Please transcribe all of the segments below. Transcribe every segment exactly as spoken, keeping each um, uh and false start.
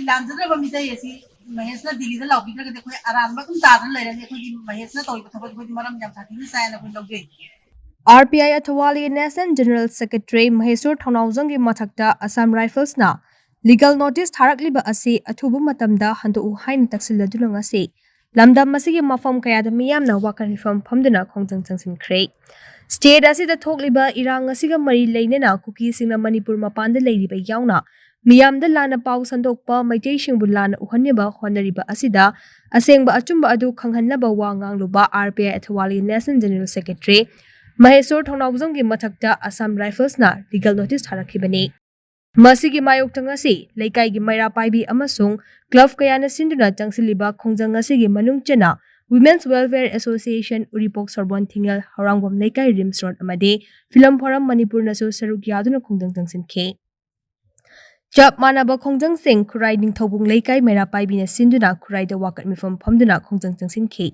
ꯂꯥꯟꯖꯗ꯭ꯔꯕ ꯃꯤꯇꯩ ꯑꯁꯤ ꯃꯍꯦꯁꯅ ꯗꯤꯜꯂꯤꯗ ꯂꯥꯎꯕꯤꯗ꯭ꯔꯒꯗꯤ ꯑꯩꯈꯣꯏ ꯑꯔꯥꯟꯕ ꯑꯗꯨꯝ ꯇꯥꯗꯨꯅ ꯂꯩꯔꯅꯤ꯫ ꯑꯩꯈꯣꯏꯒꯤ ꯃꯍꯦꯁꯅ ꯇꯧꯔꯤꯕ ꯊꯕꯛ ꯑꯩꯈꯣꯏꯗꯤ ꯃꯔꯝ ꯌꯥꯝ ꯁꯥꯊꯤꯅ ꯆꯥꯏꯅ ꯑꯩꯈꯣꯏ ꯂꯧꯖꯩ꯫ R P I Athawale National General Secretary ꯃꯍꯦꯁꯣꯔ ꯊꯧꯅꯥꯎꯖꯝꯒꯤ ꯃꯊꯛꯇ Assam Riflesꯅ legal notice ꯊꯥꯔꯛꯂꯤꯕ ꯑꯁꯤ ꯑꯊꯨꯕ ꯃꯇꯝꯗ ꯍꯟꯗꯣꯛꯎ ꯍꯥꯏꯅ ꯇꯛꯁꯤꯜꯂꯗꯨꯅ ꯉꯁꯤ ꯂꯝꯗꯝ ꯑꯁꯤꯒꯤ ꯃꯐꯝ ꯀꯌꯥꯗ ꯃꯤꯌꯥꯝꯅ ꯋꯥꯀꯠ ꯃꯤꯐꯝ ꯐꯝꯗꯨꯅ ꯈꯣꯡꯖꯪ ꯆꯪꯁꯤꯟꯈ꯭ꯔꯦ꯫ State ꯑꯁꯤꯗ ꯊꯣꯛꯂꯤꯕ ꯏꯔꯥꯡ ꯑꯁꯤꯒ ꯃꯔꯤ ꯂꯩꯅꯅ ꯀꯨꯀꯤꯁꯤꯡꯅ ꯃꯅꯤꯄꯨꯔ ꯃꯄꯥꯟꯗ ꯂꯩꯔꯤꯕ ꯌꯥꯎꯅ ꯃꯤꯌꯥꯝꯗ ꯂꯥꯟꯅ ꯄꯥꯎ ꯁꯟꯗꯣꯛꯄ, ꯃꯩꯇꯩꯁꯤꯡꯕꯨ ꯂꯥꯟꯅ ꯎꯍꯟꯅꯕ ꯍꯣꯠꯅꯔꯤꯕ ꯑꯁꯤꯗ ꯑꯁꯦꯡꯕ ꯑꯆꯨꯝꯕ ꯑꯗꯨ ꯈꯪꯍꯟꯅꯕ ꯋꯥ ꯉꯥꯡꯂꯨꯕ R P I Athawale National General Secretary ꯃꯍꯦꯁꯣꯔ ꯊꯧꯅꯥꯎꯖꯝꯒꯤ ꯃꯊꯛꯇ Assam Riflesꯅ legal notice ꯊꯥꯔꯛꯈꯤꯕꯅꯤ꯫ ꯃꯁꯤꯒꯤ ꯃꯥꯌꯣꯛꯇ ꯉꯁꯤ ꯂꯩꯀꯥꯏꯒꯤ ꯃꯩꯔꯥ ꯄꯥꯏꯕꯤ ꯑꯃꯁꯨꯡ club ꯀꯌꯥꯅ ꯁꯤꯟꯗꯨꯅ ꯆꯪꯁꯤꯜꯂꯤꯕ ꯈꯣꯡꯖꯪ ꯑꯁꯤꯒꯤ ꯃꯅꯨꯡ ꯆꯟꯅ Women's Welfare Association, ꯎꯔꯤꯄꯣꯛ ꯁꯣꯔꯕꯣꯟ ꯊꯤꯡꯉꯦꯜ, ꯍꯧꯔꯥꯡꯕꯝ ꯂꯩꯀꯥꯏ, ꯔꯤꯝꯁ ꯔꯣꯗ ꯑꯃꯗꯤ Film Forum ꯃꯅꯤꯄꯨꯔꯅꯁꯨ ꯁꯔꯨꯛ ꯌꯥꯗꯨꯅ ꯈꯣꯡꯖꯪ ꯆꯪꯁꯤꯟꯈꯤ꯫ ꯆꯞ ꯃꯥꯟꯅꯕ ꯈꯣꯡꯖꯪꯁꯤꯡ ꯈꯨꯔꯥꯏ ꯅꯤꯡꯊꯧꯕꯨꯡ ꯂꯩꯀꯥꯏ ꯃꯩꯔꯥ ꯄꯥꯏꯕꯤꯅ ꯁꯤꯟꯗꯨꯅ ꯈꯨꯔꯥꯏꯗ ꯋꯥꯀꯠ ꯃꯤꯐꯝ ꯐꯝꯗꯨꯅ ꯈꯣꯡꯖꯪ ꯆꯪꯁꯤꯟꯈꯤ꯫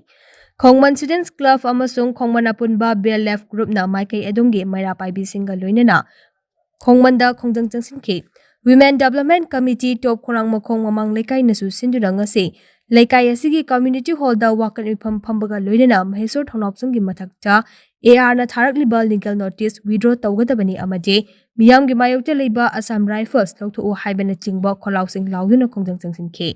ꯈꯣꯡꯃꯟ Students Club ꯑꯃꯁꯨꯡ ꯈꯣꯡꯃꯟ ꯑꯄꯨꯟꯕ B L F groupꯅ ꯃꯥꯏꯀꯩ ꯑꯗꯣꯝꯒꯤ ꯃꯩꯔꯥ ꯄꯥꯏꯕꯤꯁꯤꯡꯒ ꯂꯣꯏꯅꯅ ꯈꯣꯡꯃꯟꯗ ꯈꯣꯡꯖꯪ ꯆꯪꯁꯤꯟꯈꯤ꯫ Women Development Committee ꯇꯣꯞ ꯈꯣꯡꯅꯥꯡꯃꯈꯣꯡ ꯃꯃꯥꯡ ꯂꯩꯀꯥꯏꯅꯁꯨ ꯁꯤꯟꯗꯨꯅ ꯉꯁꯤ ꯂꯩꯀꯥꯏ ꯑꯁꯤꯒꯤ community hallꯗ ꯋꯥꯀꯠ ꯃꯤꯐꯝ ꯐꯝꯕꯒ ꯂꯣꯏꯅꯅ ꯃꯍꯦꯁꯣꯔ ꯊꯧꯅꯥꯎꯖꯝꯒꯤ ꯃꯊꯛꯇ ARꯅ ꯊꯥꯔꯛꯂꯤꯕ legal notice withdraw ꯇꯧꯒꯗꯕꯅꯤ ꯑꯃꯗꯤ ꯃꯤꯌꯥꯝꯒꯤ ꯃꯥꯌꯣꯛꯇ ꯂꯩꯕ Assam Rifles ꯂꯧꯊꯣꯛꯎ ꯍꯥꯏꯕꯅꯆꯤꯡꯕ ꯈꯣꯜꯂꯥꯎꯁꯤꯡ ꯂꯥꯎꯗꯨꯅ ꯈꯣꯡꯖꯪ ꯆꯪꯁꯤꯟꯈꯤ꯫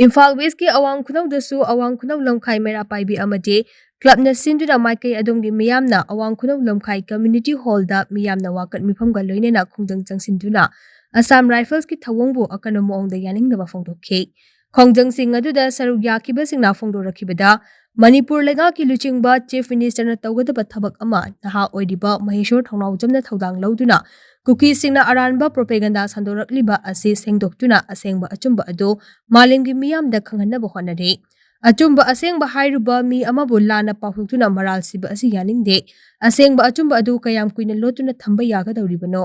ꯏꯝꯐꯥꯜ Westꯀꯤ ꯑꯋꯥꯡ ꯈꯨꯅꯧꯗꯁꯨ ꯑꯋꯥꯡ ꯈꯨꯅꯧ ꯂꯝꯈꯥꯏ ꯃꯩꯔꯥ ꯄꯥꯏꯕꯤ ꯑꯃꯗꯤ clubꯅ ꯁꯤꯟꯗꯨꯅ ꯃꯥꯏꯀꯩ ꯑꯗꯣꯝꯒꯤ ꯃꯤꯌꯥꯝꯅ ꯑꯋꯥꯡ ꯈꯨꯅꯧ ꯂꯝꯈꯥꯏ community hallꯗ ꯃꯤꯌꯥꯝꯅ ꯋꯥꯀꯠ ꯃꯤꯐꯝꯒ ꯂꯣꯏꯅꯅ ꯈꯣꯡꯖꯪ ꯆꯪꯁꯤꯟꯗꯨꯅ Assam Riflesꯀꯤ ꯊꯧꯑꯣꯡꯕꯨ ꯑꯀꯟꯕ ꯃꯑꯣꯡꯗ ꯌꯥꯅꯤꯡꯗꯕ ꯐꯣꯡꯗꯣꯛꯈꯤ꯫ ꯈꯣꯡꯖꯪꯁꯤꯡ ꯑꯗꯨꯗ ꯁꯔꯨꯛ ꯌꯥꯈꯤꯕꯁꯤꯡꯅ ꯐꯣꯡꯗꯣꯔꯛꯈꯤꯕꯗ, ꯃꯅꯤꯄꯨꯔ ꯂꯩꯉꯥꯛꯀꯤ ꯂꯨꯆꯤꯡꯕ Chief Ministerꯅ ꯇꯧꯒꯗꯕ ꯊꯕꯛ ꯑꯃ ꯅꯍꯥ ꯑꯣꯏꯔꯤꯕ ꯃꯍꯦꯁꯣꯔ ꯊꯧꯅꯥꯎꯖꯝꯅ ꯊꯧꯗꯥꯡ ꯂꯧꯗꯨꯅ ꯀꯨꯀꯤꯁꯤꯡꯅ ꯑꯔꯥꯟꯕ propaganda ꯁꯟꯗꯣꯔꯛꯂꯤꯕ ꯑꯁꯤ ꯁꯦꯡꯗꯣꯛꯇꯨꯅ ꯑꯁꯦꯡꯕ ꯑꯆꯨꯝꯕ ꯑꯗꯨ ꯃꯥꯂꯦꯝꯒꯤ ꯃꯤꯌꯥꯝꯗ ꯈꯪꯍꯟꯅꯕ ꯍꯣꯠꯅꯔꯤ꯫ ꯑꯆꯨꯝꯕ ꯑꯁꯦꯡꯕ ꯍꯥꯏꯔꯨꯕ ꯃꯤ ꯑꯃꯕꯨ ꯂꯥꯟꯅ ꯄꯥꯎꯊꯣꯛꯇꯨꯅ ꯃꯔꯥꯜ ꯁꯤꯕ ꯑꯁꯤ ꯌꯥꯅꯤꯡꯗꯦ꯫ ꯑꯁꯦꯡꯕ ꯑꯆꯨꯝꯕ ꯑꯗꯨ ꯀꯌꯥꯝ ꯀꯨꯏꯅ ꯂꯣꯠꯇꯨꯅ ꯊꯝꯕ ꯌꯥꯒꯗꯧꯔꯤꯕꯅꯣ?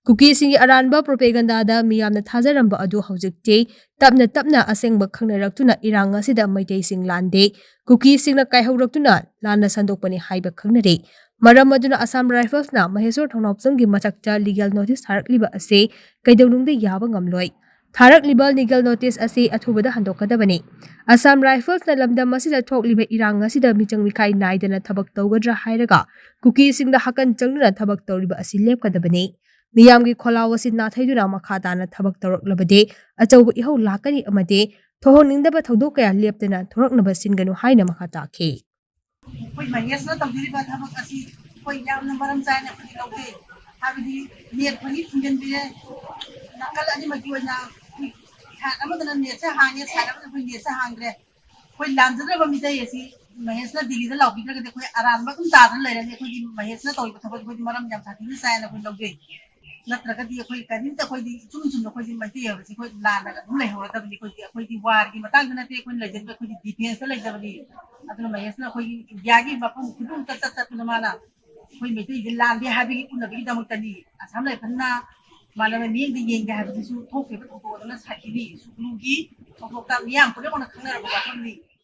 ꯀꯨꯀꯤꯁꯤꯡꯒꯤ ꯑꯔꯥꯟꯕ propagandaꯗ ꯃꯤꯌꯥꯝꯅ ꯊꯥꯖꯔꯝꯕ ꯑꯗꯨ ꯍꯧꯖꯤꯛꯇꯤ ꯇꯞꯅ ꯇꯞꯅ ꯑꯁꯦꯡꯕ ꯈꯪꯅꯔꯛꯇꯨꯅ ꯏꯔꯥꯡ ꯑꯁꯤꯗ ꯃꯩꯇꯩꯁꯤꯡ ꯂꯥꯟꯗꯦ꯫ ꯀꯨꯀꯤꯁꯤꯡꯅ ꯀꯥꯏꯍꯧꯔꯛꯇꯨꯅ ꯂꯥꯟꯅ ꯁꯟꯗꯣꯛꯄꯅꯤ ꯍꯥꯏꯕ ꯈꯪꯅꯔꯦ꯫ ꯃꯔꯝ ꯑꯗꯨꯅ Assam Riflesꯅ ꯃꯍꯦꯁꯣꯔ ꯊꯧꯅꯥꯎꯖꯝꯒꯤ ꯃꯊꯛꯇ legal notice ꯊꯥꯔꯛꯂꯤꯕ ꯑꯁꯤ ꯀꯩꯗꯧꯅꯨꯡꯗ ꯌꯥꯕ ꯉꯝꯂꯣꯏ꯫ ꯊꯥꯔꯛꯂꯤꯕ ꯂꯤꯒꯦꯜ ꯅꯣꯇꯤꯁ ꯑꯁꯤ ꯑꯊꯨꯕꯗ ꯍꯟꯗꯣꯛꯀꯗꯕꯅꯤ꯫ ꯑꯁꯥꯝ ꯔꯥꯏꯐꯜꯁꯅ ꯂꯝꯗꯝ ꯑꯁꯤꯗ ꯊꯣꯛꯂꯤꯕ ꯏꯔꯥꯡ ꯑꯁꯤꯗ ꯃꯤꯆꯪ ꯃꯤꯈꯥꯏ ꯅꯥꯏꯗꯅ ꯊꯕꯛ ꯇꯧꯒꯗ꯭ꯔꯥ ꯍꯥꯏꯔꯒ ꯀꯨꯀꯤꯁꯤꯡꯗ ꯍꯥꯀꯟ ꯆꯪꯗꯨꯅ ꯊꯕꯛ ꯇꯧꯔꯤꯕ ꯑꯁꯤ ꯂꯦꯞꯀꯗꯕꯅꯤ꯫ ꯃꯤꯌꯥꯝꯒꯤ ꯈꯣꯜꯂꯥꯎ ꯑꯁꯤ ꯅꯥꯊꯩꯗꯨꯅ ꯃꯈꯥ ꯇꯥꯅ ꯊꯕꯛ ꯇꯧꯔꯛꯂꯕꯗꯤ ꯑꯆꯧꯕ ꯏꯍꯧ ꯂꯥꯛꯀꯅꯤ ꯑꯃꯗꯤ ꯊꯣꯛꯍꯟꯅꯤꯡꯗꯕ ꯊꯧꯗꯣꯛ ꯀꯌꯥ ꯂꯦꯞꯇꯅ ꯊꯣꯔꯛꯅꯕ ꯁꯤꯟꯒꯅꯨ ꯍꯥꯏꯅ ꯃꯈꯥ ꯇꯥꯈꯤ꯫ ꯑꯩꯈꯣꯏ ꯃꯍꯦꯁꯅ ꯇꯧꯕꯤꯔꯤꯕ ꯊꯕꯛ ꯑꯁꯤ ꯑꯩꯈꯣꯏ ꯌꯥꯝꯅ ꯃꯔꯝ ꯆꯥꯏꯅ ꯑꯩꯈꯣꯏ ꯂꯧꯖꯩ꯫ ꯍꯥꯏꯕꯗꯤ ꯅꯦꯠ ꯑꯩꯈꯣꯏꯒꯤ ꯊꯤꯡꯖꯤꯟꯕꯤꯔꯦ꯫ ꯅꯥꯀꯜ ꯑꯅꯤꯃꯛꯀꯤ ꯑꯣꯏꯅ ꯑꯩꯈꯣꯏ ꯁꯥꯏꯠ ꯑꯃꯗꯅ ꯅꯦꯠꯁꯦ ꯍꯥꯡꯉꯦ, ꯁꯥꯏꯠ ꯑꯃꯗ ꯑꯩꯈꯣꯏ ꯅꯦꯠꯁꯦ ꯍꯥꯡꯗ꯭ꯔꯦ꯫ ꯑꯩꯈꯣꯏ ꯂꯥꯟꯖꯗ꯭ꯔꯕ ꯃꯤꯇꯩ ꯑꯁꯤ ꯃꯍꯦꯁꯅ ꯗꯤꯜꯂꯤꯗ ꯂꯥꯎꯕꯤꯗ꯭ꯔꯒꯗꯤ ꯑꯩꯈꯣꯏ ꯑꯔꯥꯟꯕ ꯑꯗꯨꯝ ꯇꯥꯗꯅ ꯂꯩꯔꯅꯤ꯫ ꯑꯩꯈꯣꯏꯒꯤ ꯃꯍꯦꯁꯅ ꯇꯧꯔꯤꯕ ꯊꯕꯛ ꯑꯩꯈꯣꯏꯗꯤ ꯃꯔꯝ ꯌꯥꯝ ꯁꯥꯊꯤꯅ ꯆꯥꯏꯅ ꯑꯩꯈꯣꯏ ꯂꯧꯖꯩ꯫ ꯅꯠꯇ꯭ꯔꯒꯗꯤ ꯑꯩꯈꯣꯏ ꯀꯔꯤꯝꯇ ꯑꯩꯈꯣꯏꯗꯤ ꯏꯆꯨꯝ ꯆꯨꯝꯅ ꯑꯩꯈꯣꯏꯗꯤ ꯃꯩꯇꯩ ꯍꯥꯏꯕꯁꯤ ꯑꯩꯈꯣꯏ ꯂꯥꯟꯅꯒ ꯑꯗꯨꯝ ꯂꯩꯍꯧꯔꯗꯕꯅꯤ꯫ ꯑꯩꯈꯣꯏꯗꯤ, ꯑꯩꯈꯣꯏꯗꯤ ꯋꯥꯔꯒꯤ ꯃꯇꯥꯡꯗ ꯅꯠꯇꯦ ꯑꯩꯈꯣꯏꯅ ꯂꯩꯖꯔꯤꯕ, ꯑꯩꯈꯣꯏꯗꯤ ꯗꯤꯐꯦꯟꯁꯇ ꯂꯩꯖꯕꯅꯤ꯫ ꯑꯗꯨꯅ ꯃꯍꯦꯁꯅ ꯑꯩꯈꯣꯏꯒꯤ ꯏꯟꯗꯤꯌꯥꯒꯤ ꯃꯐꯝ ꯈꯨꯗꯤꯡꯃꯛꯇ ꯆꯠ ꯆꯠꯇꯨꯅ ꯃꯥꯅ ꯑꯩꯈꯣꯏ ꯃꯩꯇꯩꯁꯦ ꯂꯥꯟꯗꯦ ꯍꯥꯏꯕꯒꯤ ꯎꯠꯅꯕꯒꯤꯗꯃꯛꯇꯅꯤ꯫ ꯑꯁꯥꯝ ꯔꯥꯏꯐꯜꯅ ꯃꯥꯟꯅꯕ ꯃꯤꯠꯌꯦꯡꯗ ꯌꯦꯡꯗꯦ ꯍꯥꯏꯕꯁꯤꯁꯨ ꯊꯣꯛꯈꯤꯕ ꯊꯧꯗꯣꯛ ꯑꯗꯨꯅ ꯁꯥꯈꯤꯅꯤ꯫ ꯁꯨꯛꯅꯨꯒꯤ ꯊꯧꯗꯣꯛꯇ ꯃꯤꯌꯥꯝ ꯄꯨꯝꯅꯃꯛꯅ ꯈꯪꯅꯔꯕ ꯋꯥꯐꯝꯅꯤ꯫